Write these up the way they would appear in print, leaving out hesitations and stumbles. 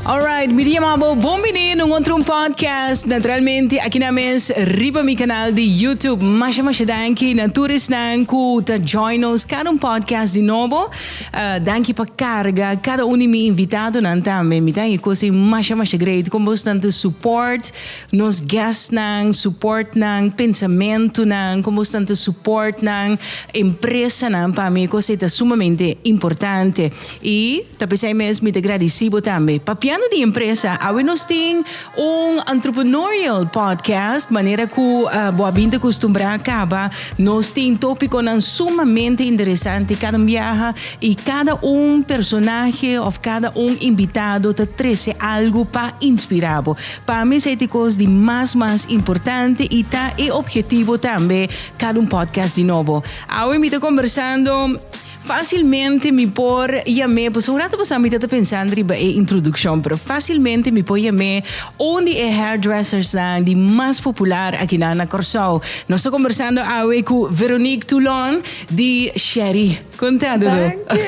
Alright, mi ta yama bo bon bini na un otro podcast. Naturalmente, aki na mes riba mi canal di YouTube. Masha masha danki na tur esnan ku ta join nos kada un podcast di nobo. Danki pa karga kada un di mi invitadonan tambe. Mi ta haña kos ei masha masha great kon bosnan ta support nos guestnan, support nan pensamentunan, kon bosnan ta support nan empresanan. Pa mi e kos ei ta sumamente importante. I ta p'esei mes mi ta gradisí bo tambe. Papiando di empresa, awe nos tin un entrepreneurial podcast, manera ku bo a bin ta kustumbrá kaba. Nos tin tópikonan sumamente interesante kada un biaha i kada un personahe òf kada un invitado ta trese algu pa inspirá bo. Pa mi esei ta e kos di mas mas importante i ta e objetivo tambe kada un podcast di nobo. Awe mi ta kombersando. Fásilmente mi por yam'é, pasobra un rato pasá mi ta pensando riba e introdukshon, pero fásilmente mi por yam'é un di e hairdressersnan di mas popular akinan na Kòrsou. Nos ta kombersando awe ku Veronique Toulon di Sherry. Kon ta, Dodo? Danki.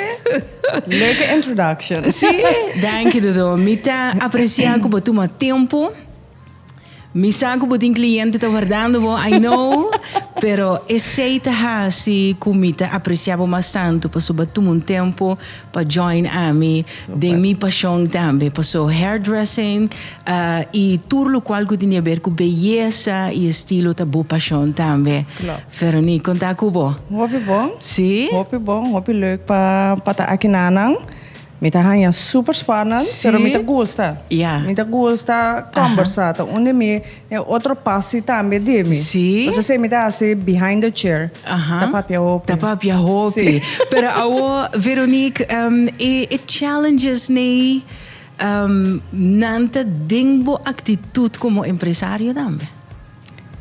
Leuke introduction. Sí? Danki, Dodo. Mi ta apresiá ku bo tuma tempu. Mi sa ku bo tin kliente ta wardando bo, I know, pero esei ta hasi ku mi ta apresiá bo mas tantu pasobra bo tuma un tempu pa join ami den mi pashon tambe. Paso hairdressing i tur lokual ku tin di aber ku beyesa i estilo ta bo pashon tambe. Veronique, kon ta ku bo? Hopi bon. Si? Hopi bon, hopi leuk pa ta aki nanan. Mi ta haña super spannend, pero mi ta gusta. Mi ta gusta combersa. Ta un di mi e otro passie tambe di mi. Pasobra esei mi ta hasi behind the chair. Ta papia hopi. Ta papia hopi. Pero awo, Veronique, e challenges nei nan ta den bo actitud como empresario tambe?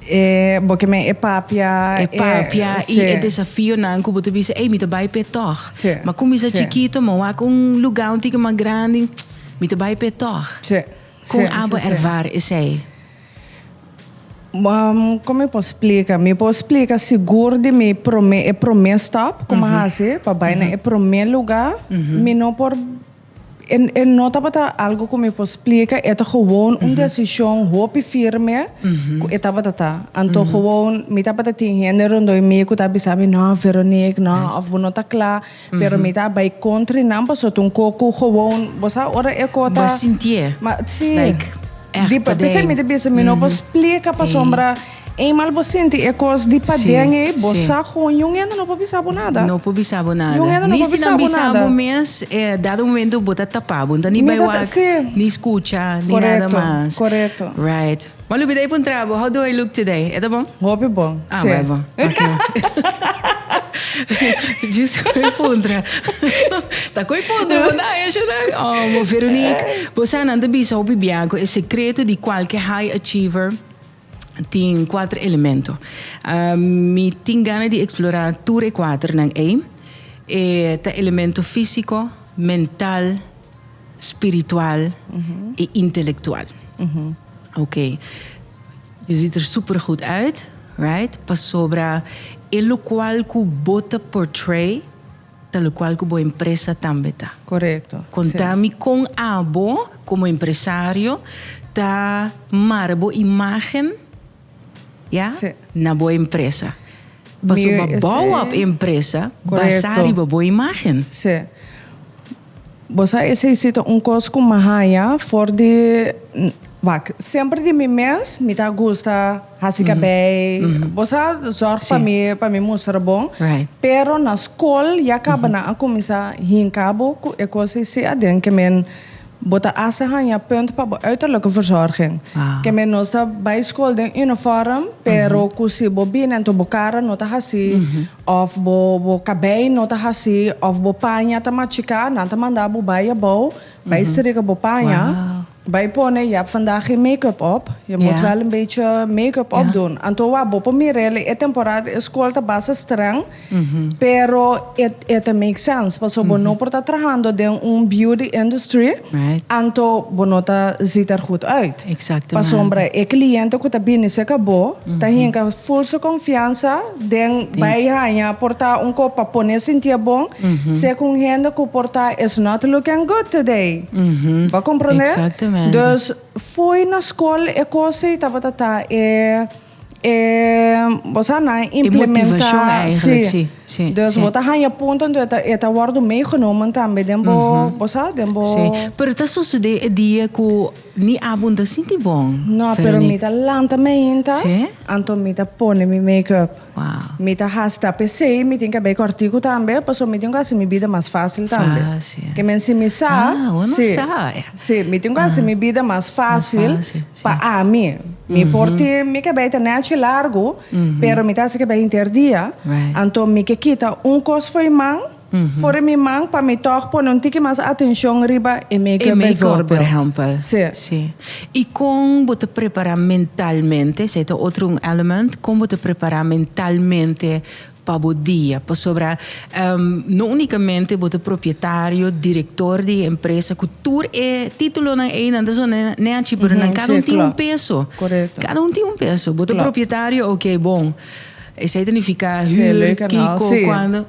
E bo ke men e papia. E papia i e desafionan ku bo ta bisa, ey, mi ta bai p'e tòg. Mi a kuminsá chikito, mi a wak un lugá un tiki mas grandi, mi ta bai p'e tòg. Kon abo ervaar esei? Kon mi por splika? Mi por splika sigur di mi promé, e promé stap ku mi a hasi pa bai na e promé lugá, mi no por. E no tabata algo ku mi por splika, e ta gewoon un desishon hopi firme ku e tabata ta. Anto gewoon mi tabata tin hende rondoi mi ku ta bisa mi, no Veronique, no, òf bo no ta kla, pero mi ta bai kontra nan pasobra ta un ko ku gewoon, bo sa ora e ko ta. Bo a sintié. Ma si. Like, ègt paden. P'esei mi ta bisa mi no por splika pasobra. Eenmaal bo sinti e kos di paden ei, bo sa ku niun hende no por bisa bo nada. No por bisa bo nada. Niun hende no por bisa bo nada. Ni si nan bisa bo mes, dado momento bo ta tapa, bo no ta ni bai wak, ni skucha, ni nada mas. Korekto, korekto. Right. M'a lubida e puntra bo, how do I look today? E ta bon? Hopi bon, si. Ah, bon. Ok. Djis ku e puntra. Ta ku e puntra bo ta haña shona. Oh, bo Veronique, bo sa nan ta bisa hopi biaha ku e sekreto di kualke high achiever Tin kuater elemento. Mi tin gana di eksplorá tur e kuaternan ei. E ta elemento físiko, mental, spiritual i intelektual. Oké. Je ziet er super goed uit, right? Pasobra e lokual ku bo ta portray ta lokual ku bo empresa tambe ta. Korekto. Konta mi kon abo komo empresario ta mara bo imágen, ya, na bo empresa. Pasobra bo bou op empresa basá riba bo imágen. Sí. Bo sa esei si ta un kos ku mi haña for di wak semper di mi mes mi ta gusta hasi kabei bo sa zorg pa mi pa mi mustra bon pero na skol ya kaba nan a kuminsá hinka bo ku e kos ei si aden ke men Bo ta hasta haña punt pa bo uiterlijke verzorging. Ke men nos ta bai skol den uniform, pero ku si bo bini anto bo kara no ta hasi, òf bo bo kabei no ta hasi, òf bo paña ta machiká, nan ta manda bo bai abou, bai strika bo paña. Bai pone, je hebt vandaag geen make-up op. Je moet wel een beetje make-up opdoen. Anto wa bo por mira e temporada e skol ta basta streng, pero it it make sense pasobra bo no por ta trahando den un beauty industry, anto bo no ta ziet er goed uit. Pasobra e cliente cu ta bini cerca bo ta hinca full su confiansa den bai haña por ta un cos pa pone sintié bon, sea cu un hende cu por ta is not looking good today. Bo a comprende? Exactamente. Dus fo'i na skol e cos ei tabata ta e e bo sa nan implementa. E motivacion eigenlijk, si, si. Dus bo ta haña punto anto e ta e ta wordo meegenomen tambe den bo, bo sa, den bo. Si, pero ta sosode e dia cu Ni abo no ta sinti bon, No, pero mi ta lanta meinta, Sí? anto mi ta pone mi make-up. Wow. Mi ta hasi ta p'esei mi tin ke bay kòrtiku tambe, pasobra mi tin ku hasi mi bida mas fásil tambe. Fásil. Ke men si mi sa, Ah, bo no sí, sa. sí, mi tin ku hasi mi bida mas fásil Mas fásil, sí. pa ami. Mi por tin mi kabei ta nèchi largu, pero mi ta hasi kabei henter dia. Right. Anto mi ke kita un kos fo'i man, For mi man pa mi tòg pone un tiki mas atenshon riba e make-up E make-up, bijvoorbeeld. por ehèmpel. Sí. Sí. I kon bo ta prepará mentalmente, esei ta otro un element, kon bo ta prepará mentalmente pa bo dia? Pasobra no únikamente bo ta propietario, direktor di e empresa ku tur e títulonan ei nan ta sona nèchi, pero nan kada un tin un peso. Korekto. Kada un tin un peso. Bo ta Klopt. propietario, oké, bon. Esei ta nifiká Sí, hür, leuk en al, kiko, sí. kuando.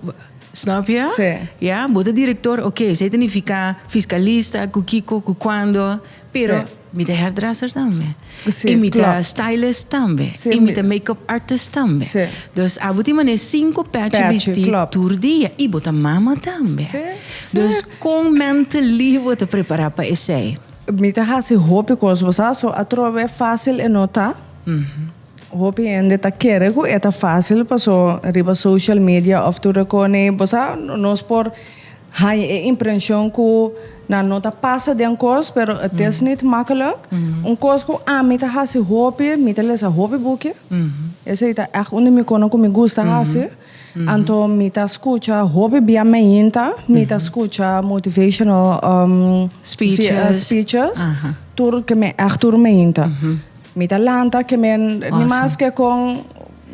Snap je? Sí. Ya, bo ta director, ok, esei ta nifica fiscalista, cu kico, cu cuando, pero Sí. mi ta hairdresser tambe. Sí, y mi ta klopt. stylist tambe. Sí, y mi mi- ta make-up artist tambe. Sí. Dus abo tin manera cinco pechi Pechi, bisti klopt. tur dia. Y bo ta mama tambe. Sí, sí. Dus con mentally bo ta prepara pa esei? Mi ta haci hopi cos, bo sa, so atrobe facil e no ta. Hopi hende ta kere ku e ta fásil paso riba social media òf tur e kone. Bo sa, nos por haña e imprenshon ku nan no ta pasa den kos, pero het is niet makkelijk. Un kos ku ami ta hasi hopi, mi ta lesa hopi buki. Esei ta ègt un di mi konan ku mi gusta hasi. Anto mi ta skucha hopi bia meinta, mi ta skucha motivational Speeches. Tur ke mi ègt tur meinta. Mi ta lanta ke men ni mas ke kon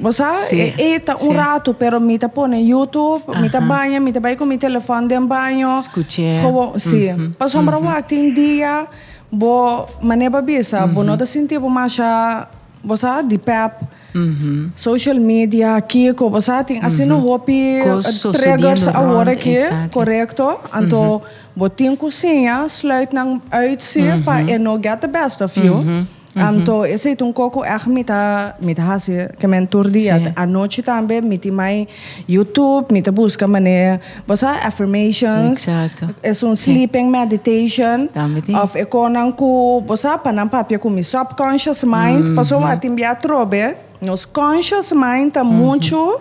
bo sa e ta un ratu pero mi ta pone YouTube mi ta baña mi ta bai ku mi telefòn den baño gewoon si pasobra wak tin dia bo manera bo a bisa bo no ta sinti bo masha bo sa di pèp social media kiko bo sa tin asina hopi triggers awor aki korekto anto bo tin ku siña sluit nan uit si pa e no get the best of you. Anto esei ta un kos ku ègt mi ta mi ta hasi ke men tur dia. Anochi tambe mi tin mai YouTube, mi ta buska manera bo sa affirmations, esun sleeping meditation òf e konan ku bo sa pa nan papia ku mi subconscious mind pasobra tin bia atrobe nos conscious mind ta muchu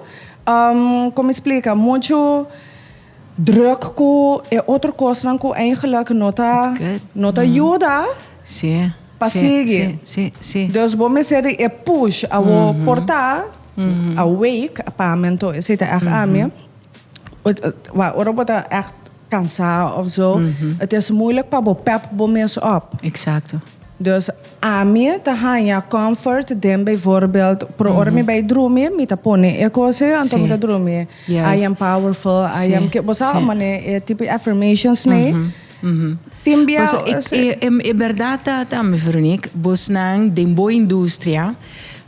komo splika muchu Druk ku e otro kosnan ku eigenlijk no ta no ta yuda pa sigui. Dus bo mester di e push awo por ta awake pa mi anto esei ta ègt ami ora bo ta ègt kansa of zo het is moeilijk pa bo pep bo mes op. Dus ami ta haña comfort den bijvoorbeeld pro ora mi bay drumi mi ta pone e cos ey anto mi ta drumi I am powerful I am bo sa mane e tipo affirmations ney tin bia Paso e e berdad ta tambe Veronique bosnan den bo industria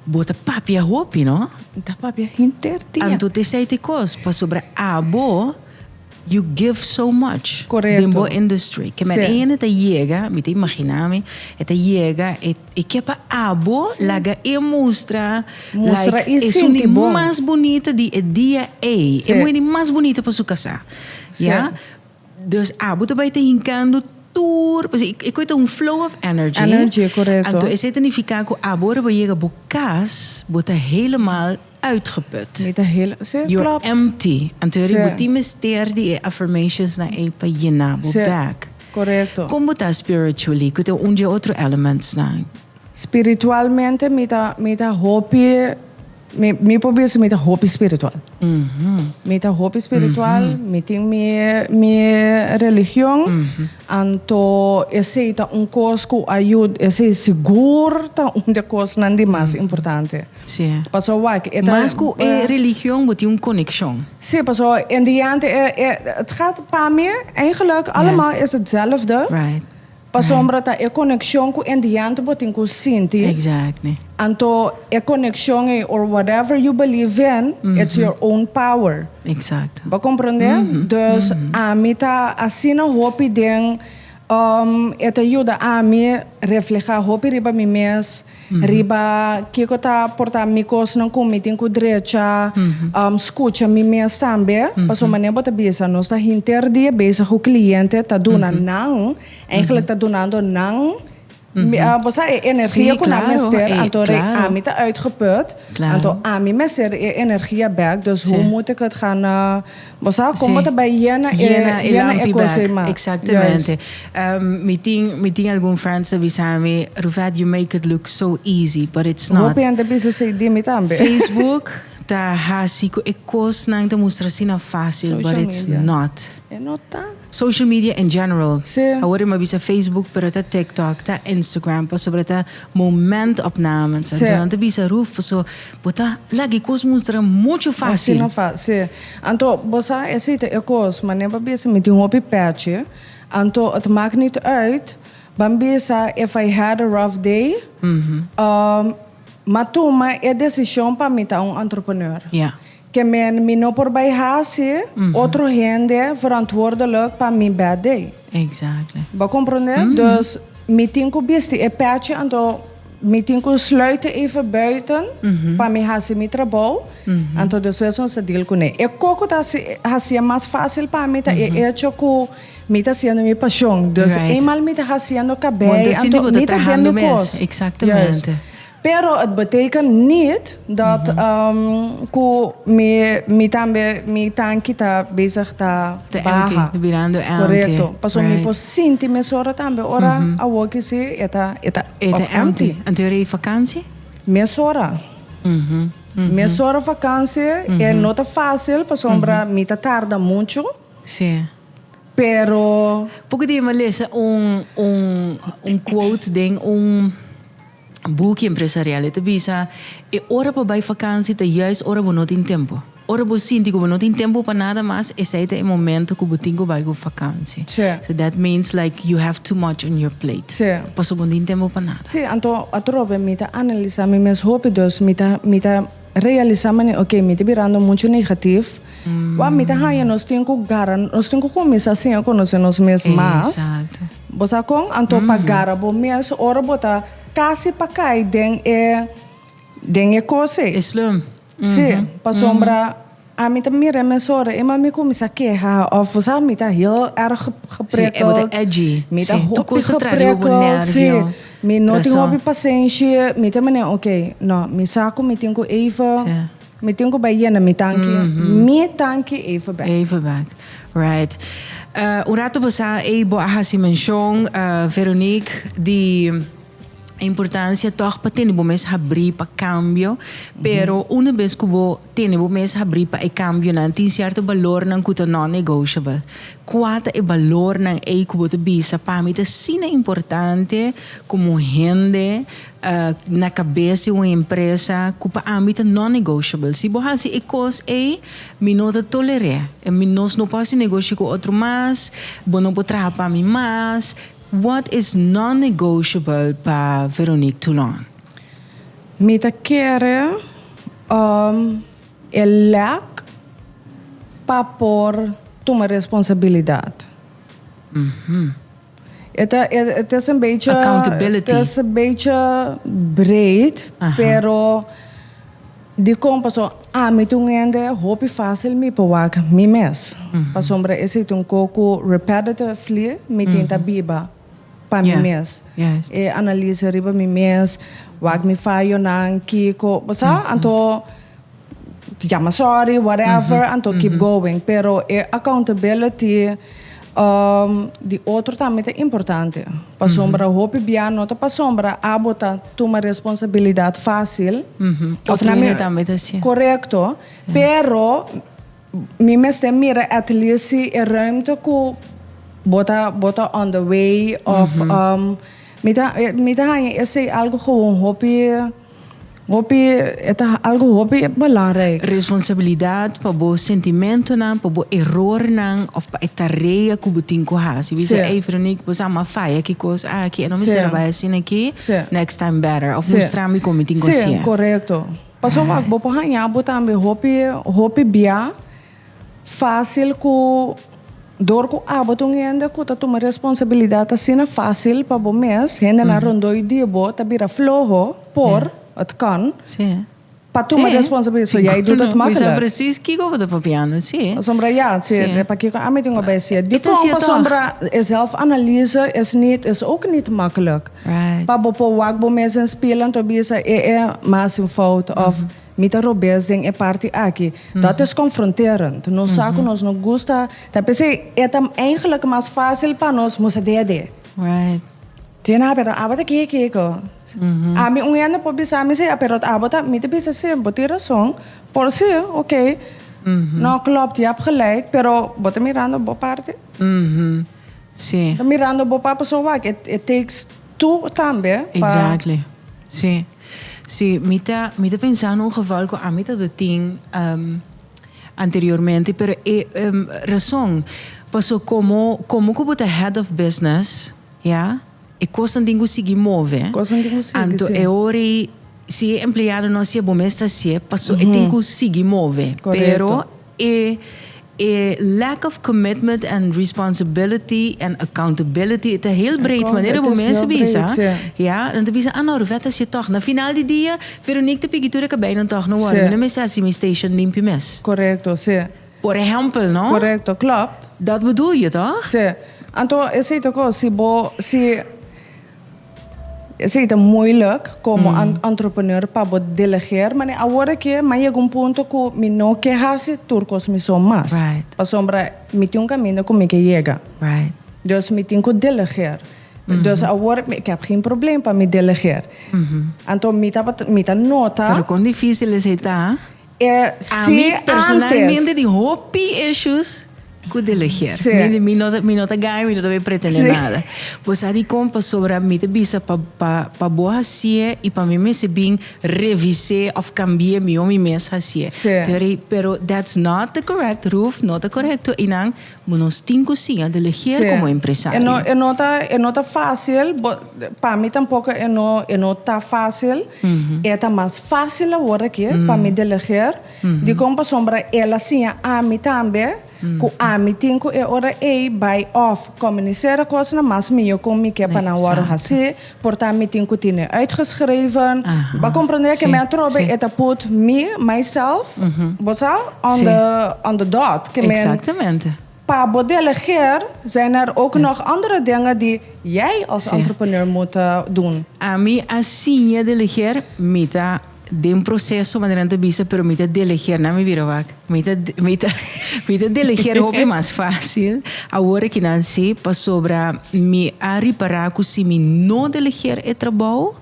bo ta papia hopi no? Ta papia henter dia. Anto t'esey t'e cos pasobra abo. You give so much Correcto. den bo industry. Ke men Sí. ene ta yega, mi ta imagina mi, e ta yega, e, e ke pa abo laga e mustra, Mustra like, i esun sinti di bon. mas bunita di e dia ei. Sí. E muhé di mas bunita pa su kasá. Sí. Ya? Dus abo ta bai ta hinkando tur, pasobra e koe ta un flow of energy. Energy, correcto. Anto esei ta nifiká ku abo ora bo yega bo kas, bo ta helemaal uitgeput. Mi ta heel, sí, You're klopt. empty. Anto Sí. bo tin mester di e affirmations na ei pa yena bo Sí, bek. korekto. Kon bo ta spiritually? Ku ta un di e otro elements nan? Spiritualmente mi ta mi ta hopi. Mi, mi por bisa mi ta hopi spiritual. Mi ta hopi spiritual, mi tin mi, mi religion. Anto esei ta un kos ku a yuda, esei sigur ta un di e kosnan di mas importante. Pasobra wak, e ta. Mas ku e religion bo tin un konekshon. Si, pasobra en diante e, e, het gaat pa mi eigenlijk allemaal is hetzelfde. Pasobra ta e konekshon ku en diante bo tin ku sinti. Anto e konekshon ei or whatever you believe in, it's your own power. Bo a komprondé? Dus ami ta asina hopi den, e ta yuda ami reflehá hopi riba mi mes. Riba kiko ta porta mi kosnan ku mi tin ku drecha, skucha mi mes tambe, pasobra manera bo ta bisa nos ta hinter dia bezig ku kliente ta duna nan, eigenlijk ta dunando nan bo sa e energia ku nan mester, anto rei ami ta uitgeput, anto ami mester e energia bek, dus hoe moet ik het gaan Bo sa kon bo ta bai yena e Yena e yena e lampi kos bek. ei mas. Exactamente. Juist. Mi tin mi tin algun friends ta bisa mi, Rufette you make it look so easy, but it's not. Hopi hende bisa esei di mi tambe. Facebook ta hasi ku e kosnan ta mustra asina fácil, but Social it's media. not. E no ta. Social media in general. Sí. Awor e mi a bisa Facebook, pero ta TikTok, ta Instagram, pasobra ta momentopnamen. Sí. Anto nan ta bisa Ruf, paso bo ta laga e kos mustra muchu fácil. Asina fácil, sí. Anto, bo sa, esei ta e kos, manera bo a bisa mi tin hopi pèchi, anto het maakt niet uit, ban bisa if I had a rough day, m'a tuma e desishon pa mi ta un entrepreneur. Ja. Ke men mi no por bai hasi otro hende verantwoordelijk pa mi bad day. Exactly. Bo a komprondé? Dus mi tin ku bisti e pèchi anto mi tin ku sluiten even buiten pa mi hasi mi trabou, anto despues nos ta deal kuné. E koko ta hasi hasié mas fásil pa mi ta e echo ku mi ta hasiendo mi pashon. Dus eenmaal mi ta hasiendo kabei anto mi ta den mi kos. Exactamente. Pero het betekent niet dat ku mi mi tambe mi tanki ta bezig ta Ta baha. empty, birando empty. Korekto. Pasobra mi por sinti mesora tambe ora awor ki si e ta e ta E ta op empty. empty. Anto ora e vakantie? Mesora. Mesora vakantie e no ta fácil pasobra mi ta tarda muchu. Sí. Pero. Poko dia mi a lesa un un un quote den un. Buki empresarial e ta bisa, E ora pa bai fakansi ta juist ora bo no tin tempu. Ora bo sinti ku bo no tin tempu pa nada mas, esei ta e momento ku bo tin ku bai ku fakansi. So that means like you have too much on your plate. Pasobra bo no tin tempu pa nada. Sí, anto atrobe mi ta analisa mi mes hopi, dus mi ta mi ta realisa mane ok mi ta birando muchu negativ, wak mi ta haña nos tin ku gara nos tin ku kuminsá siña konosé nos mes mas. Bo sa kon? Anto pa gara bo mes ora bo ta kasi pa kai den e den e kos ei. E slum. Sí, pasobra ami ta mira e mesora i mi kuminsá keha òf bo sa mi ta heel erg geprikkeld. Sí, e bo ta edgy. Mi ta hopi geprikkeld, sí. Mi no tin hopi pasenshi, mi ta manera oké, no, mi sa ku mi tin ku even, mi tin ku bai yena mi tanki, mi tanki even bèk. Even bèk, right. Un rato pasá ei bo a hasi menshon, Veronique, di importansia tòg pa tene bo mes habrí pa kambio, pero una bes ku bo tene bo mes habrí pa e kambionan, tin sierto balornan ku ta non-negotiable. Kua ta e balornan ei ku bo ta bisa pa mi ta asina importante komo hende na kabes di un empresa ku pa ami ta non-negotiable? Si bo hasi e kos ei, mi no ta toler'é. Mi nos no por hasi negoshi ku otro mas, bo no por traha pa mi mas. What is non-negotiable pa Veronique Toulon? Mi ta kere e lek pa por tuma responsabilidad. E ta, het is een beetje, Accountability. het is een beetje breed, pero dikon pasobra ami ta un hende hopi fácil mi por wak mi mes. Pasobra esei ta un ko ku repetitively mi tin ta biba pa mi mes. E analisa riba mi mes, wak mi fayonan, kiko, bo sa? Anto yama sorry, whatever, anto keep going. Pero e accountability. Di otro tambe ta importante. Pasobra hopi bia no ta pasobra abo ta tuma responsabilidad facil. Of na mi tambe ta hacié. Correcto. Pero mi mester mira at least si e ruimte cu bo ta bo ta on the way of mi ta mi ta haña esey algo gewoon hopi. Hopi, e ta algo hopi belangrijk. Responsabilidad pa bo sentimentonan, pa bo erornan of pa e tarea cu bo tin cu haci. Bisa, ey Veronique, bo sa m'a faya ki cos aki, e no mester a bay asina aki, next time better. Of mustra mi con mi tin cu hacié. Si, corecto. Pasobra wak, bo por haña bo tambe hopi, hopi bia facil cu dor cu abo ta un hende cu ta tuma responsabilidad asina facil pa bo mes, hendenan rondoi di bo ta bira floho. Por, het kan, pa tuma responsabilidad. So jij doet het makkelijk. Mi sa precies kiko bo ta papiando, si. Pasobra ja, si, pakiko ami tin ku bai sier. Dikon pasobra e zelfanalyse is niet, is ook niet makkelijk. Pa bo por wak bo mes den spiel en ta bisa e e mi a hasi un fout of mi ta robes den e parti aki. Dat is confronterend. Nos sa ku nos no gusta, ta p'esei e ta eigenlijk mas facil pa nos musa dede. Tjena, pero abo ta kiko kiko? Ami un hende por bisa mi si, pero abo ta, mi ta bisa si, bo tin rason, por si, ok, no klopt, je hebt gelijk, pero bo ta mirando bo parti? Si. Ta mirando bo parti, pasobra wak, it takes two tambe pa. Exactly, si, si, mi ta, mi ta pensa na un geval ku ami ta tin anteriormente, pero e rason, paso komo, komo ku bo ta head of business, Ya, e kosnan tin ku sigui move. Kosnan tin ku sigui, Anto si. e ora ei, si e empleado no hasié, bo mes ta hasié, paso e tin ku sigui move. Korekto. Pero e e lack of commitment and responsibility and accountability ta heel breed, manera bo mes a bisa. Ya, nan ta bisa, ah no, Ruvette ta hasié tòg. Na final di dia, Veronique ta piki tur e kabeinan tòg no wòrdu. Mi no mester hasi mi station limpi mes. Korekto, si. Por ehèmpel, no? Korekto, klopt. Dat bedoel je toch? Sí. Anto esei ta kos, si bo, si, esei ta moeilijk komo entrepreneur pa bo delegeer, mane awor aki mi a yega un punto ku mi no ke hasi tur kos mi so mas. Pasobra mi tin un kaminda ku mi ke yega. Dus mi tin ku delegeer. Dus awor ik heb geen probleem pa mi delegeer. Anto mi tabata, mi ta nota. Pero kon difícil esei ta? E si Ami personalmente antes. tin hopi issues ku delegeer. Sí. Mi, mi no ta, mi no ta gaya, mi no ta bay pretende Sí. nada. Bo sa dikon? Pasobra mi ta bisa pa, pa, pa bo hasié i pa mi mester bin revis'é òf kambi'é mihó mi mes hasié. Sí. Teri, pero that's not the correct, Ruf, no ta korekto i nan Bo nos tin cu siña delegeer Sí. como empresario. E no, e no ta, e no ta fácil, bo, pa mi tampoco e no, e no ta fácil. E ta mas fácil awor aki pa mi delegeer. Dicon? Pasobra el a siña ami tambe cu ami tin cu e ora ey bay of communiceer e cosnan mas miyo con mi ke pa nan worde haci. Por ta mi tin cu tine uitgeschreven. Bo a comprende ke mi atrobe e ta put me, myself, bo sa, on the, on the dot. Ke men, Exactamente. Pa bo delegeer zijn er ook nog andere dingen die jij als entrepreneur moet doen. Ami a siña delegeer, mi ta Den proceso manera nan ta bisa pero mi ta delegeer nan mi bira wak mi ta mi ta mi ta delegeer hopi mas facil awor aki nan si pasobra mi a ripara cu si mi no delegeer e trabou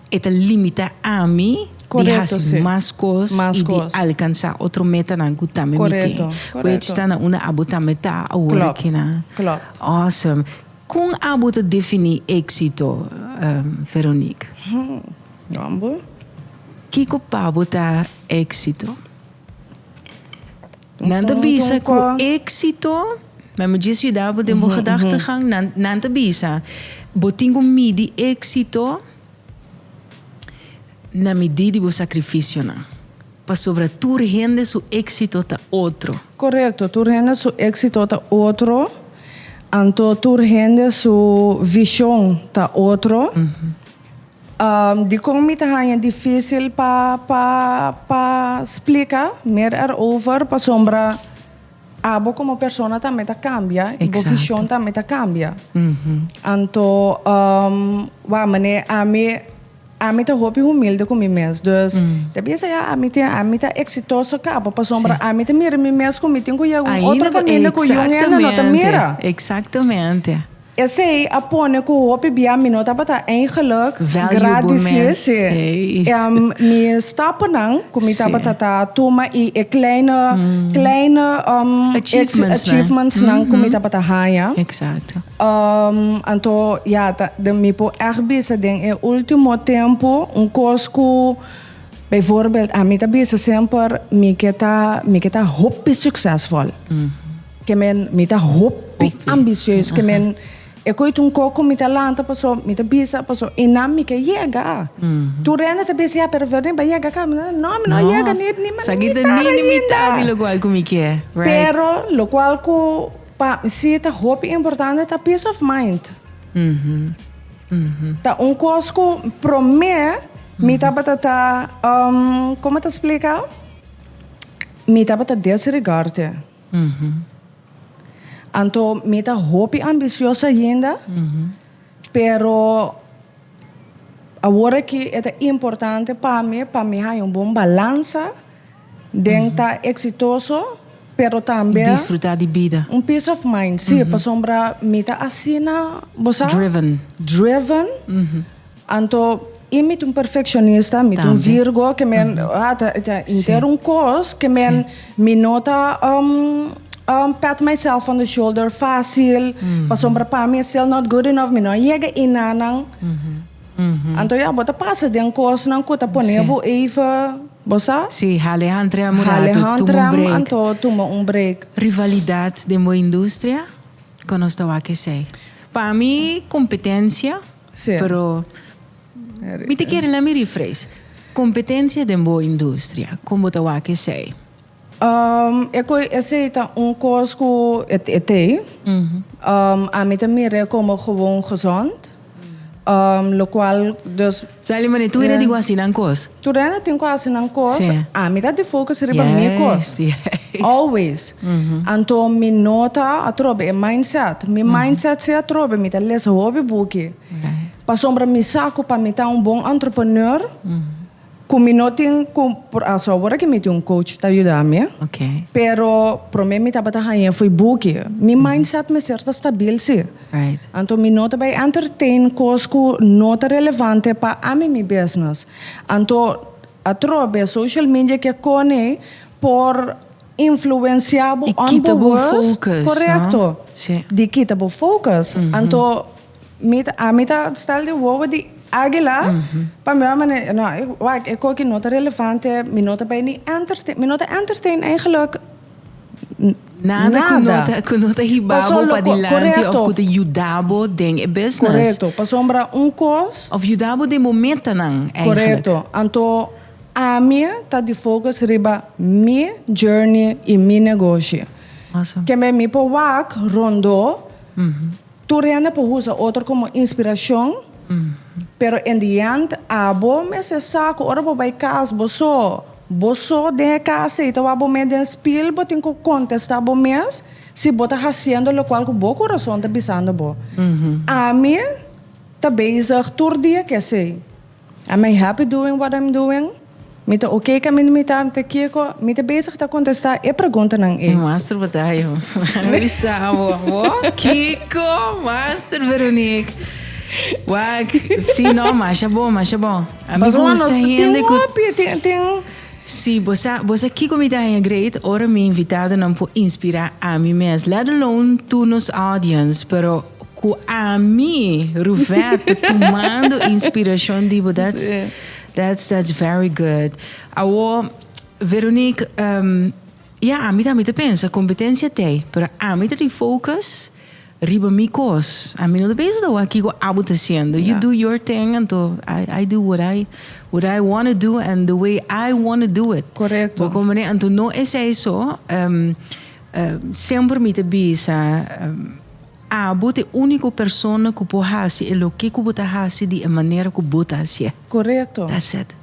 e ta limita ami di haci mas cos y di alcansa otro metanan cu tambe mi tin which ta na unda abo tambe ta awor aki nan awesome con abo ta defini exito Veronique? Ambo. Kiko pa bo ta éxito? Nan ta bisa ku éxito, ma mi djis yuda bo den bo gedachtegang, nan nan ta bisa bo tin ku midi éxito na midi di bo sakrifisionan, pasobra tur hende su éxito ta otro. Korekto, tur hende su éxito ta otro, anto tur hende su vishon ta otro. Dikon mi ta haña difísil pa pa pa splika meer erover? Pasobra abo komo persona tambe ta kambia i bo vishon tambe ta kambia. Anto wak manera ami. Ami ta hopi humilde ku mi mes. Dus, ta bisa ya, ami tin, ami ta eksitoso kaba pasobra ami ta mira mi mes ku mi tin ku yega un otro kaminda ku yun hende no ta mira. Exactamente. Esei a pone ku hopi bia mi no tabata eigenlijk gradisí, si. Mi stapnan ku mi tabata ta tuma i e kleine, kleine achievementsnan ku mi tabata haña. Exacto. Anto, ya, ta, mi por ègt bisa den e último tempu un kos ku, bijvoorbeeld, ami ta bisa semper mi ke ta, mi ke ta hopi suksesvol. Ke men, mi ta hopi ambisieus. Ke men, e koe ta un kos ku mi ta lanta paso mi ta bisa paso einan mi ke yega. Tur hende ta bisa, ya, pero Vernie, bo a yega kaba. No, mi no a yega ni, ni mitar ainda. Di lokual ku mi ke, right. Pero lokual ku. Pa mi si ta hopi importante ta peace of mind. Ta un kos ku promé mi tabata ta, komo ta splika? Mi tabata desregard. Anto mi ta hopi ambisioso ainda, pero awor aki e ta importante pa mi pa mi haña un bon balansa. Den ta exitoso, pero tambe. Disfruta di bida. Un peace of mind, si, pasobra mi ta asina, bo sa? Driven. Driven. Anto, i mi ta un perfeccionista, mi ta un Virgo, ke men, ah, ta, ta inter un kos, ke men, mi no ta pat myself on the shoulder facil, pasobra pa mi e still not good enough, mi no a yega enanan. Anto ya, bo ta pasa den kosnan ku ta pone bo even. Bo sa? Sí, hale handrem un Hale rato, tuma un handrem, break. anto tuma un break. Rivalidad den bo industria, con nos ta wak esey? Pa mi competencia, Sí. pero mi ta kere laat mi rephrase. Competencia den bo industria, con bo ta wak esey? E koe esey ta un cos cu e t'ey. Ami ta mir'e como gewoon gezond. Locual dus. Sali mane tur hende tin cu haci nan cos. Tur hende tin cu haci nan cos. Ami ta di focus riba mi cos. Always. Anto mi no ta atrobe e mindset. Mi mindset si atrobe mi ta lesa hopi buki. Pasobra mi sa cu pa mi ta un bon entrepreneur. Ku mi no tin ku por aso awor aki mi tin un coach ta yuda mi. Ok. Pero prome mi tabata haña fo'i buki. Mi mindset mester ta stabil si. Right. Anto mi no ta bai entertain kos ku no ta relevante pa ami mi business. Anto atrobe social media ke kone por influencia bo I kita bo onbewust. focus, no? Korekto. Si. Di kita bo focus. Anto Mi ta, ami ta stel di wowo di águila, pa mi mane, no, wak, e koki no ta relevante, mi no ta bai ni entertain, mi no ta entertain eigenlijk Nada ku no ta, ku no ta hiba bo padilanti of ku ta yuda bo den e business. Korekto, pasobra un kos. Of yuda bo den bo metanan eigenlijk. Korekto, anto ami ta di focus riba mi journey i mi negoshi. Awesome. Keme mi por wak rondó. Tur hende por usa otro como inspiracion, pero in the end abo mester sa cu ora bo bay cas bo so, bo so den e cas ey ta wak bo mes den spiel bo tin cu contesta bo mes si bo ta haciendo locual cu bo corazon ta bisando bo. Ami ta bezig tur dia cu esey. Am I happy doing what I'm doing? Mi ta oké kaminda mi ta? Mi ta kiko? Mi ta bezig ta kontestá e preguntanan ei. Master Batayo, mi sa bo. Bo kiko, Master Veronique. Wak, si no, masha bon, masha bon. A mi gusta hende ku. Tin hopi, tin, tin. Si, bo sa, bo sa kiko mi ta haña great ora mi invitadonan por inspirá ami mes, let alone tur nos audience, pero Ku ami, Ruvette, ta tumando inspiracion di bo, that's, that's, that's very good. Awo, Veronique, um, ya, ami tambe ta pensa, competencia t'ei, pero ami ta di focus riba mi cos. Ami no ta pensa ta wak kico abo ta haciendo. You do your thing, anto I, I do what I, what I wanna do and the way I wanna do it. Correcto. Bo comprende? Anto no esei so, um, semper mi ta bisa, um, Abo ta e úniko persona ku por hasi e loke ku bo ta hasi di e manera ku bo ta hasié. Korekto. That's it.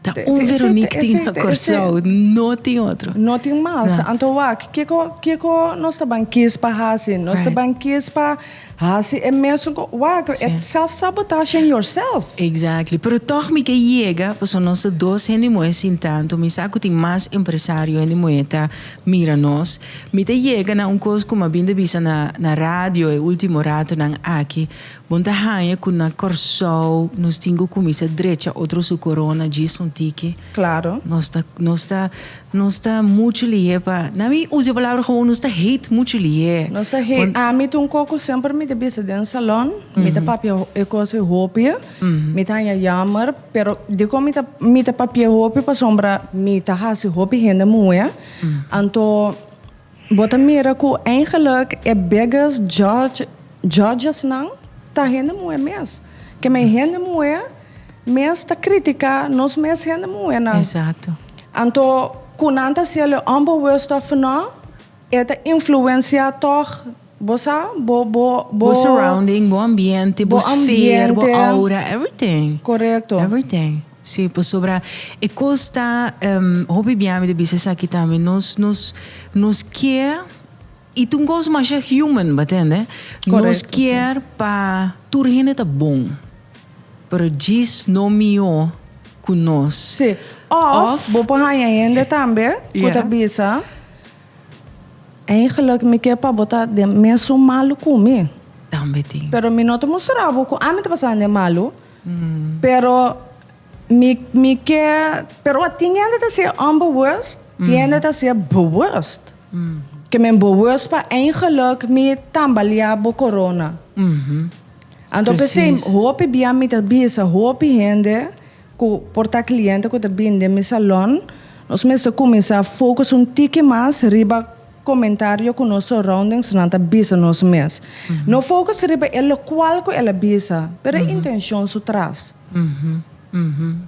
Ta un Veronique tin na Kòrsou, no tin otro. No tin mas. Anto wak, kiko kiko nos ta ban kis pa hasi? Nos ta ban kis pa Hasi e mesun ku wak, e self-sabotaging yourself. Exactly. Pero toch mi ke yega, pasobra nos ta dos hende muhé sin tanto, mi sa ku tin mas empresario hende muhé ta mira nos. Mi ta yega na un kos ku mi a bin ta bisa na na radio e ultimo ratonan aki, Bon ta haña ku na Kòrsou nos tin ku kuminsá drecha otro su korona djis un tiki. Claro. Nos ta nos ta nos ta muchu lihé pa, na mi usa e palabra gewoon nos ta hate muchu lihé. Nos ta hate. Ami ta un koko semper mi ta bisa den salon, mi ta papia e kos ei hopi, mi ta haña jammer, pero dikon mi ta mi ta papia hopi pasobra mi ta hasi hopi hende muhé, anto Bo ta mira ku eigenlijk e biggest judge judgesnan ta hende muhé mes. Ke men hende muhé mes ta kritiká nos mes hende muhénan. Exacto. Anto ku nan ta hasi el onbewust of no, e ta influensiá tòg bo sa, bo bo bo. Bo surrounding, bo ambiente, bo sfeer, bo aura, everything. Korekto. Everything. Sí, pasobra e kos ta, hopi bia mi ta bisa esaki tambe, nos, nos, nos kier, i ta un kos masha human, bo tende? Nos kier pa tur hende ta bon, pero djis no mihó ku nos. Sí, òf bo por haña hende tambe ku ta bisa, Eigenlijk mi ke pa bo ta den mesun malu ku mi. Tambe tin. Pero mi no ta mustra bo ku ami ta pasando den malu. Pero mi mi ke pero tin hende ta siña onbewust, tin hende ta siña bewust. Ke men bewust pa eigenlijk mi tambaliá bo corona. Anto p'esei hopi bia mi ta bisa hopi hende ku por ta kliente ku ta bini den mi salon, nos mester kuminsá focus un tiki mas riba Komentario ku nos surroundingsnan ta bisa nos mes. No focus riba e lokual ku el a bisa, pero e intenshon su tras.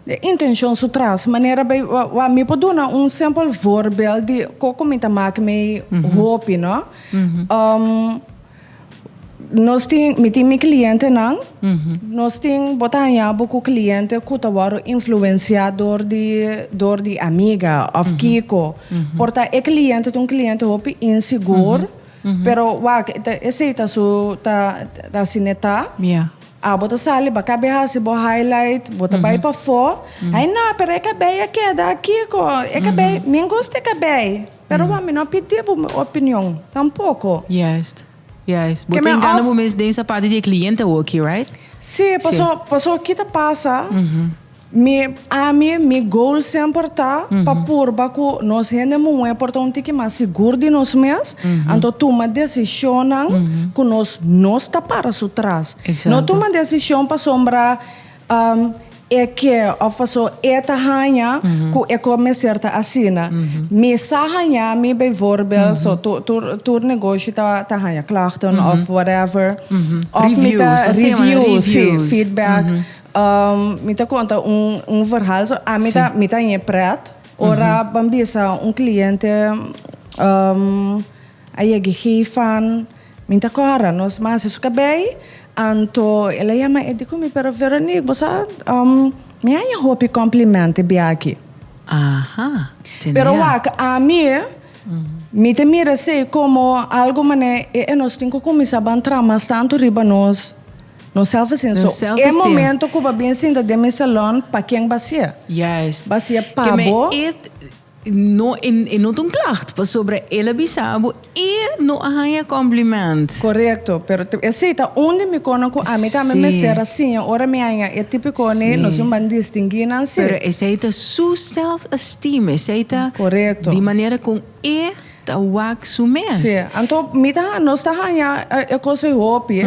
E intenshon su tras. Manera bay, wa mi por duna un simpel voorbeeld di koko mi ta mak mi hopi, no? Nos tin, mi tin mi clientenan, nos tin, bo ta haña bo cu cliente cu ta wòrdu influencia door di, door di amiga of kico. Por ta e cliente ta un cliente hopi insigur, pero wak, esey ta su, ta, ta asina e ta. Abo ta sali, bo a cabe haci bo highlight, bo ta bay pafó, ay no, pero e cabey a keda kico, e cabey, mi gusta e cabey, pero wak mi no a pidi bo opinion tampoco. Juist. Juist. Bo tin gana bo mes den sapato di e cliente awoki, right? Sí, paso, paso ki ta pasa, mi, ami, mi goal semper ta pa purba ku nos hende muhé por ta un tiki mas sigur di nos mes, anto tuma desishonnan ku nos no sta para su tras. No tuma desishon pasobra E ke of paso e ta haña ku e ko mester ta asina. Mi sa haña mi bijvoorbeeld, so tur tur tur negoshi ta ta haña klachten of whatever. Of mi ta reviews, si, feedback. Mi ta konta un un verhaal, so ami ta mi ta haña pret ora ban bisa un kliente a yega geefan. Mi ta kòrda, nos masa su kabei, anto el a yama e di ku mi, pero Veronique, bo sa, mi haña hopi kòmplimènt e bia aki. Aha, tende Pero wak, ami, mi ta mira esei komo algu manera e e nos tin ku kuminsá ban traha mas tantu riba nos, nos self-esteem. Nos So, e self-esteem. momento ku bo a bin sinta den mi salon, pa ken bo a hasié? Juist. Bo a hasié pa Ke men bo? e No, e no ta un klacht, pasobra el a bisa bo e no a haña compliment. Korekto, pero esei ta un di mi konan ku ami tambe mester a siña ora mi haña e tipiko ni nos un ban distinguí nan si. Pero esei ta su self esteem, esei ta di manera kon e ta wak su mes. Si, anto mi ta nos ta haña e kos ei hopi,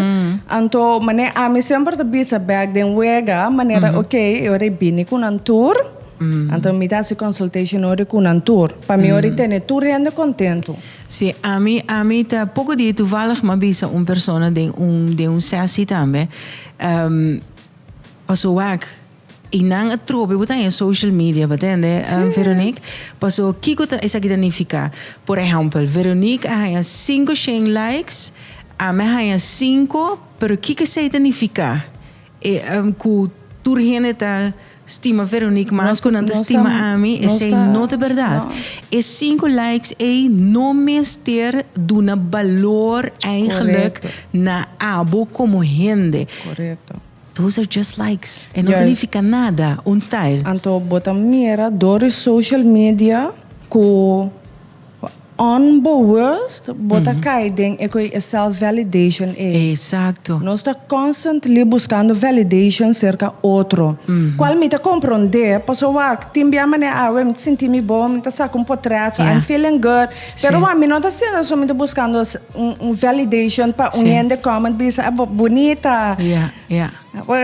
anto manera ami semper ta bisa bèk den wega, manera oke e ora e bini ku nan tur. Anto mi ta hasi consultation ora ku nan tur, pa mi ora tene tur hende kontentu. Si, ami ami ta poko dia toevallig mi a bisa un persona den un den un sessie tambe, paso wak i nan a trobe bo ta haña social media bo tende Veronique, paso kiko ta esaki ta nifiká? Por ehèmpel Veronique a haña 500 likes, ami a haña 5, pero kiko esei ta nifiká? E ku tur hende ta. stima Veronique mas ku nan ta stima ami, esei no ta bèrdat. E sinku likes ei no mester duna balor eigenlijk na abo komo hende. Those are just likes. E no ta nifiká nada, un style. Anto bo ta mira dor di social media ku Onbewust bo ta kai den e koe e self validation ei. Exacto. Nos ta constantly buscando validation cerca otro. Cual mi ta comprende, pasobra wak, tin bia manera awe mi ta sinti mi bon, mi ta saca un potret, so I'm feeling good. Pero wak, mi no ta haciendo eso, mi ta buscando un validation pa un hende comment bisa, ah, bo bunita.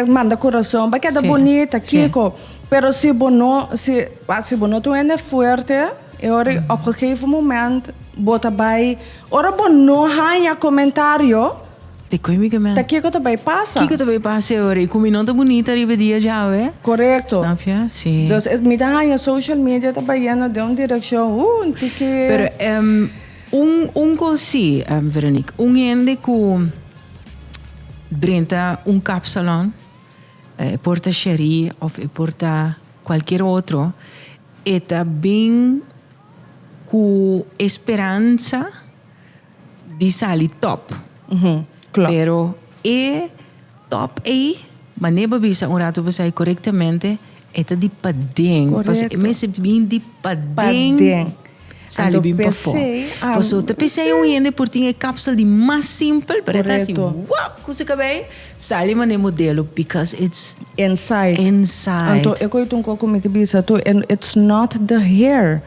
Manda corazon, bo a keda bunita, kico. Pero si bo no, si, si bo no ta un hende fuerte, E ora ei op gegeven moment bo ta bai, ora bo no haña komentario, Te koe mi kemen. ta kiko ta bai pasa? Kiko ta bai pasa e ora ei? Ku mi no ta bunita riba e dia djawe? Korekto. Snap je? Si. Dus mi ta haña social media ta bayendo den un direkshon, un tiki. Pero un un kos si, Veronique, un hende ku drenta un kapsalon, e por ta Sherry òf e por ta kualkier otro, E ta bin ku e speransa di sali top. Pero e top ei, manera bo a bisa un rato pasai korektamente, e ta di paden. Pasobra e mester bin di paden sali bin pafó. Pasobra ta p'esei un hende por tin e kapsel di mas simpel, pero e ta hasi wap ku su kabei. Sali manera modelo because it's Inside. inside. Anto e koe un koko mi ta bisa tu en it's not the hair.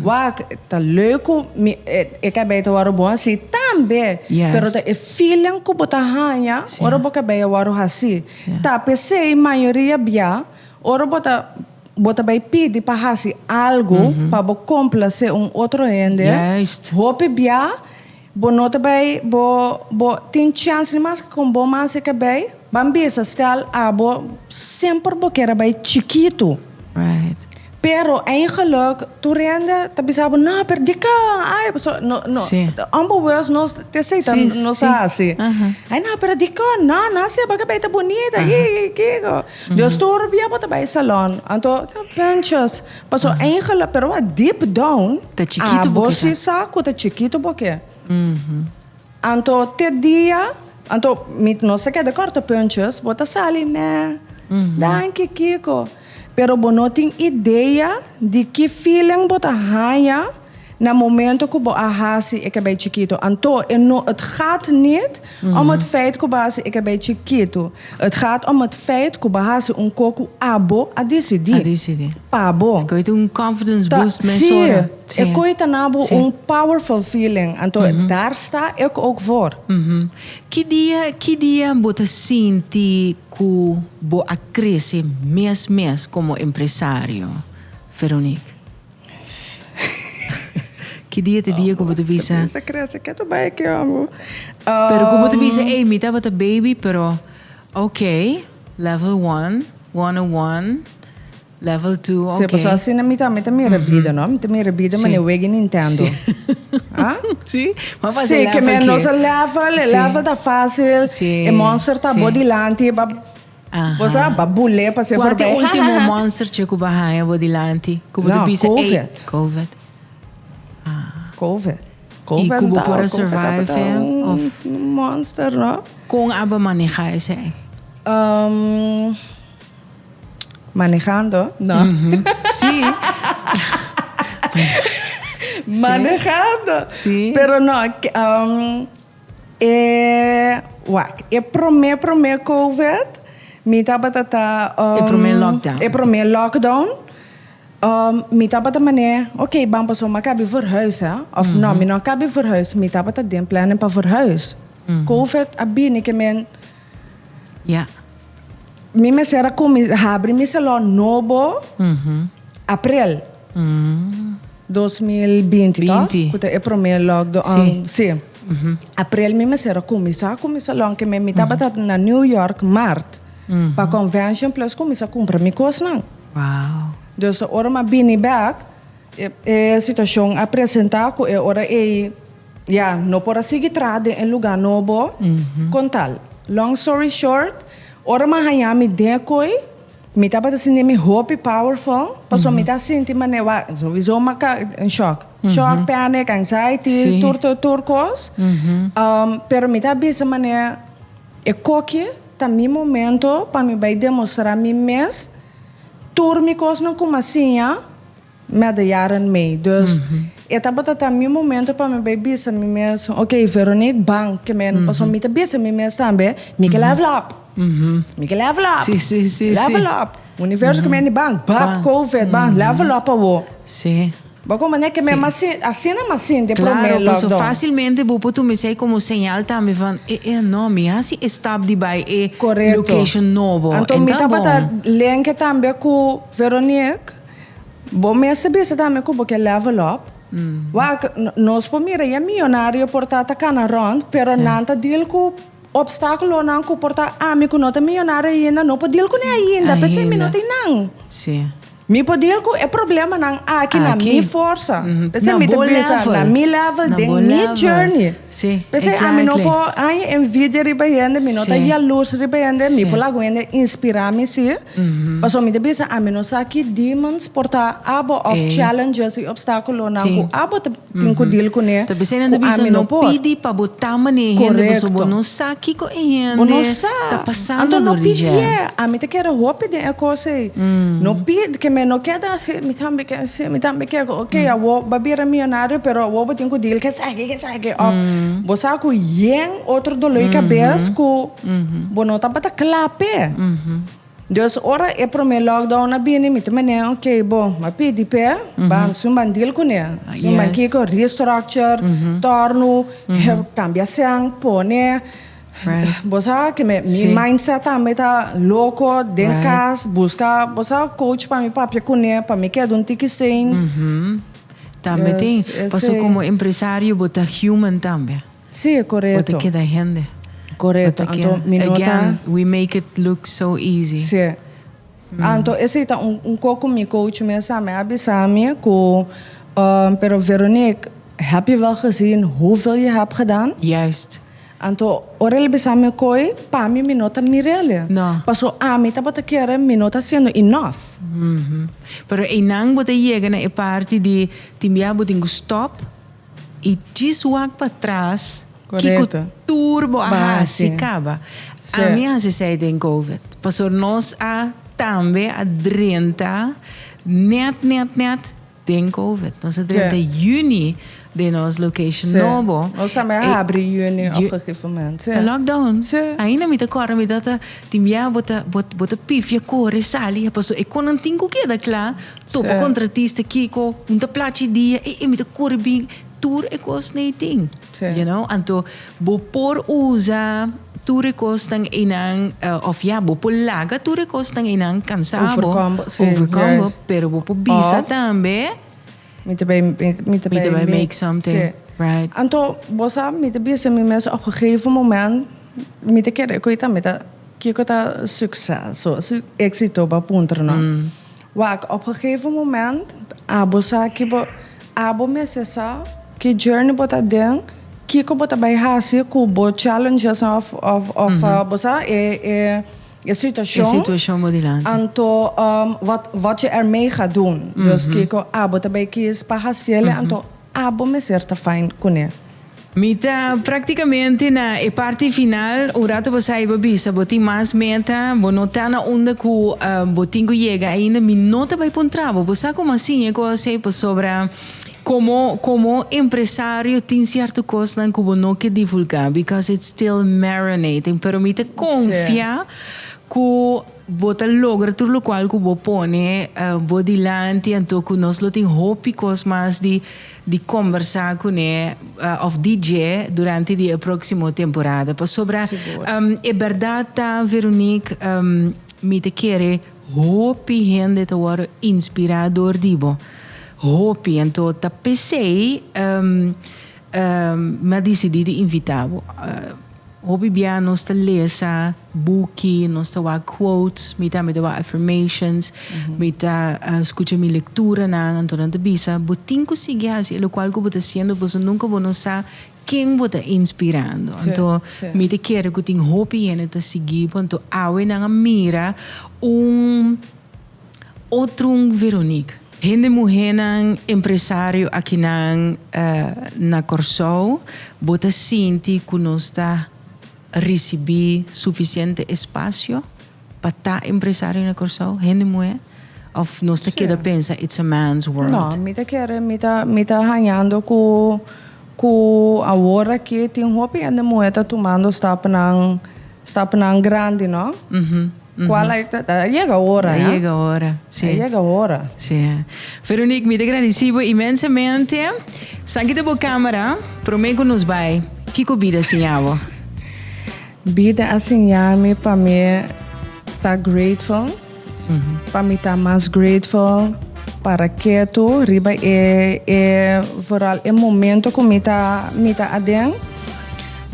Wak, ta leuk ku mi e kabei ta wòrdu bon hasi tambe. Juist. Pero ta e feeling ku bo ta haña Sí. ora bo kabei a wòrdu hasi. Sí. Ta p'esei mayoria bia ora bo ta bo ta bai pidi pa hasi algu pa bo komplase un otro hende, Juist. hopi bia Bo no ta bay bo bo tin chance ni mas con bo mas e ka bay ban bisa stel abo semper bo kier a bay chikitu. Right. Pero eigenlijk tur hende ta bisa bo no pero dikon ay paso no no Sí. onbewust nos ta esey ta Sí, nos sí. a haci. Aha. Ay no pero dikon no no haci bo kabey ta bunita y kiko. Dus tur bia bo ta bay salon anto punches Paso eigenlijk, pero a deep down, Ta chikitu bo abo ke si ta. sa ku ta chikitu bo ke. Anto te dia, anto mi nos ta keda kòrta puntjes, bo ta sali meh, danki Kiko. Pero bo no tin idea di ki feeling bo ta haña na momento ku bo a hasi e kabei chikitu. Anto e no, het gaat niet om het feit ku bo a hasi e kabei chikitu. Het gaat om het feit ku bo a hasi un ko ku abo a disidí. A disidí. Pa bo. E koe ta un confidence Ta, boost mesora. sí. E koe ta na bo un powerful feeling. Anto daar sta ik ook voor. Ki dia, ki dia bo ta sinti ku bo a krese mes mes komo empresario, Veronique? Ki dia ta dia ku bo ta bisa? Krese, krese, ke ta bai aki amo? Pero ku bo ta bisa, ey, mi tabata baby, pero ok, level one, one oh one, level two, ok. Sí, pasobra asina mi ta, mi ta mira bida, no? Mi ta mira bida manera wega Nintendo. Ah? Sí, ma pasa Sí, ke level men ke. nos a level, e level ta fácil, e monster ta bo dilanti, ba Bo sa, ba bul'é pa ser Cual ta e voorbij. ultimo monster che cu bo a haña bo dilanti? Cu bo ta No, bisa, ey, Covid. Covid. Covid. Y Covid cu bo ta, por a Covid survive, tabata eh, un of? monster, no? Con abo maneha esey? Manehando, no. Sí. Manehando. Sí. Pero no, E wak, e promé promé covid mi tabata ta E promé lockdown. E promé lockdown mi tabata manera ok ban paso mi a kabi verhuis hè of no mi no a kabi verhuis mi tabata den planning pa verhuis. Covid a bini ke men Ja. Mi mester a kuminsá habri mi salon nobo aprel 2020 to? Binti. Ku ta e promé lockdown. Sí. Sí. Aprel mi mester a kuminsá ku mi salon ke mi tabata na New York mart pa convention plus kuminsá kumpra mi kosnan. Wow. Dus ora mi a bini bèk e situashon a presentá ku e ora ei Ya, no por a sigui traha den e lugá nobo kon tal. Long story short, ora mi a haña mi den e koi, Mi tabata sinti mi hopi powerful, paso mi ta sinti mane wa sowieso m'a ka in shock. Shock, panic, anxiety, tur tur tur kos. Pero mi ta bisa mane e koki ta mi momento pa mi bai demostra mi mes tur mi kosnan ku m'a siña met de jaren mee. Dus e tabata ta mi momento pa mi bai bisa mi mes, ok Veronique, ban ke men, pasobra mi ta bisa mi mes tambe, mi ke level up. Mi ke level up. Sí, sí, sí, Level sí. up. Universo ke men di ban, bap, covid, ban, level up awo. Sí. Bo como ne ke men mas asina mas sinti e prome Claro, paso lockdown. facilmente bo por tuma esei como señal tambe van e e no, mi haci e stap di bai e Correcto. location nobo. Anto En mi ta tabata bon. lenke tambe ku Veronique. Bo mester bisa tambe ku bo ke level up. Wak, nos por mira e miyonario por ta ta kana rond, pero nan ta deal ku obstaculonan ku por ta ami ku no ta miyonario ainda no por deal kuné ainda. P'esei mi no Ainda. tin nan. Sí. Mi por deal ku e problemanan aki na Aki. mi forsa. P'esei Na mi ta bo bisa level. na mi level, Na den bo mi level. journey. Sí, P'esei ami no exactly. por haña envidia riba hende, mi no ta yalurs riba hende, mi por laga un hende inspirá mi sí. Pasobra mi ta bisa ami no sa ki demons por ta abo of challenges i obstaculonan ku abo ta tin ku deal kuné Ta p'esei nan ta ku bisa ami no no por. pidi pa bo ta manera hende pasobra bo Korekto. no sa kiko e Bo no hende sa. ta pasando Anto no dor di dje. pidié. Ami ta kere hopi den e kos ei. No pidi, ke mi no keda asi, mi tambe ke asi, mi tambe ke. Ok, awor bo a bira miyonario pero awor bo tin ku deal ku esaki, ku esaki. Of bo sa ku yen otro doló di kabes ku bo no tabata kla p'e. Dus ora e prome lockdown a bini mi ta mene ok bo m'a pidi p'e ban sun ban deal kuné sun ban kiko restructure tornu cambia sèn pone bo sa ke mi mi mindset tambe ta loko den kas buska bo sa coach pa mi papia kuné pa mi keda un tiki sane. Tambe tin pasobra komo empresario bo ta human tambe. Sí, korekto. Bo ta keda hende. Korekto. Anto mi no ta. Again, we make it look so easy. Sí. Anto esei ta un un kos ku mi coach mes a mi a bisa mi ku pero Veronique, heb je wel gezien hoeveel je hebt gedaan? Juist. Anto ora el bisa mi koi, pa mi mi no ta mir'el. No. Paso ami tabata kere mi no ta hasiendo enough. Pero einan bo ta yega na e parti di tin bia bo tin ku stop. I djis wak patras kiko tur bo a hasi kaba. Ami a hasi esei den covid. Pasobra nos a tambe a drenta net net net den covid. Nos a drenta juni den nos location nobo. Nos tambe a habri juni op gegeven moment. Ta lockdown. Ainda mi ta kòrda mi tata tin bia bo ta bo ta pifia kore sali pasobra e konan tin ku keda kla. Topa kontratista kiko, un ta plachi dia, e e mi ta kore bin, tur e kos nei tin. You know, anto bo por usa tur e kosnan einan, of ya, bo por laga tur e kosnan einan kansa bo, overcome bo, pero bo por bisa tambe, Mi ta bay, mi ta bay make something, right. Anto bo sa mi ta bisa mi mes op gegeven moment mi ta kere ku mi ta kiko ta sukseso, éksito bo a puntra no. Wak, op gegeven moment abo sa ki bo, abo mester sa ki journey bo ta den, kiko bo ta bai hasi ku bo challenges of of of bo sa e e e situacion. E situacion bo dilanti. Anto wat wat je ermee gaat doen. Dus kiko abo ta bai kies pa hasiel anto abo mester ta fijn kuné. Mi ta praktikamente na e parti final. Un rato pasá i bo bisa bo tin mas meta, bo no ta na unda ku bo tin ku yega ainda. Mi no ta bai puntra bo. Bo sa komo a siña e kos ei pasobra komo komo empresario tin sierto kosnan ku bo no ke divulgá because it's still marinating. Pero mi ta konfia ku Bo ta logra tur locual cu bo pone bo dilanti anto cu nos lo tin hopi cos mas di di combersa cune of di dje durante di e proximo temporada. Pasobra e berdad ta Veronique mi ta kere hopi hende ta worde inspira door di bo. Hopi anto ta pesey mi a dicidi di invita bo. Hopi bia nos ta lesa buki, nos ta wak quotes, mi tambe ta wak affirmations, mi ta scucha mi lecturanan, anto nan ta bisa, bo tin cu sigui haci e locual cu bo ta haciendo pasobra nunca bo no sa Ken bo ta inspirando? Anto mi ta kere ku tin hopi hende ta sigui bo, anto awe nan a mira un otro un Veronique. Hende muhénan empresario akinan na Kòrsou, bo ta sinti ku nos ta risibí sufisiente espasio pa ta empresario na Kòrsou, hende muhé? Òf nos ta keda pensa it's a man's world? No, mi ta kere, mi ta, mi ta hañando ku ku awor aki tin hopi hende muhé ta tumando stapnan, stapnan grandi, no? Kual a ta yega ora, A yega ora, si. A yega ora. Si. Veronique, mi ta gradisí bo inmensamente. Sanki ta bo kamera, promé ku nos bai, kiko bida a siña bo? Bida a siña mi pa mi ta grateful, pa mi ta mas grateful para ketu riba e e vooral e momento ku mi ta mi ta aden.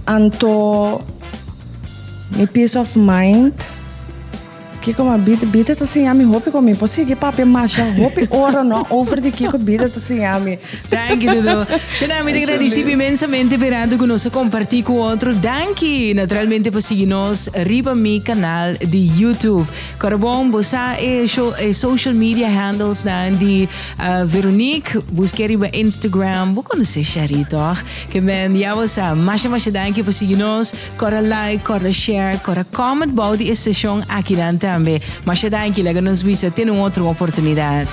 Anto mi peace of mind. Kiko ma bida, bida ta siña mi hopi con mi por sigui papia masha hopi ora no over di kiko bida ta siña mi. Danki Dudu. Shana mi ta gradisi bo inmensamente p'e rato ku nos a kompartí ku otro. Danki naturalmente pa sigui nos riba mi kanal di YouTube. Kòrda bon bo sa e e social media handles nan di Veronique, busk'é riba Instagram. Bo konosé Sherry tòg? Ke men ya bo sa. Masha masha danki pa sigui nos. Kòrda like, kòrda share, kòrda comment bou di e seshon akinan tambe. Masha danki, laga nos bisa te na un otro oportunidat.